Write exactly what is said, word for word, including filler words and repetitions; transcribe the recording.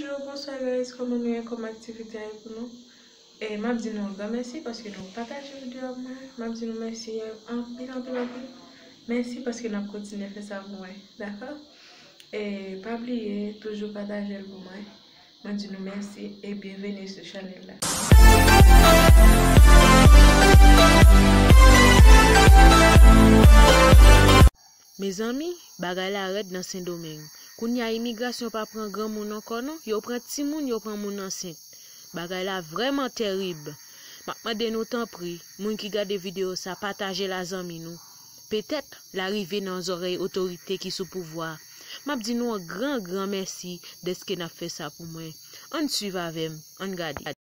Hello, bonswa guys, kòman nou ye? Kòman aktivite a ye pou nou? E m ap di nou yon gran mèsi paske nou pataje videyo ak mwen. M ap di nou mèsi anpil, anpil, anpil. Mèsi paske n ap kontinye fè sa pou mwen, dakò? E pa bliye, toujou pataje l pou mwen. Mwen di nou mèsi e byenveni sou chanèl la. Mezanmi, bagay la rèd nan Sendomeng. Kounye a imigrasyon pa pran granmoun ankò non, yo pran timoun, yo pran moun ansent. Bagay la vrèman tèrib. M ap mande nou tanpri, moun ki gade videyo sa, pataje l a zanmi nou. Petèt l a rive nan zòrèy otorite ki sou pouvwa a. M ap di nou yon gran, gran mèsi dèske n ap fè sa pou mwen. Ann swiv avè m, ann gade.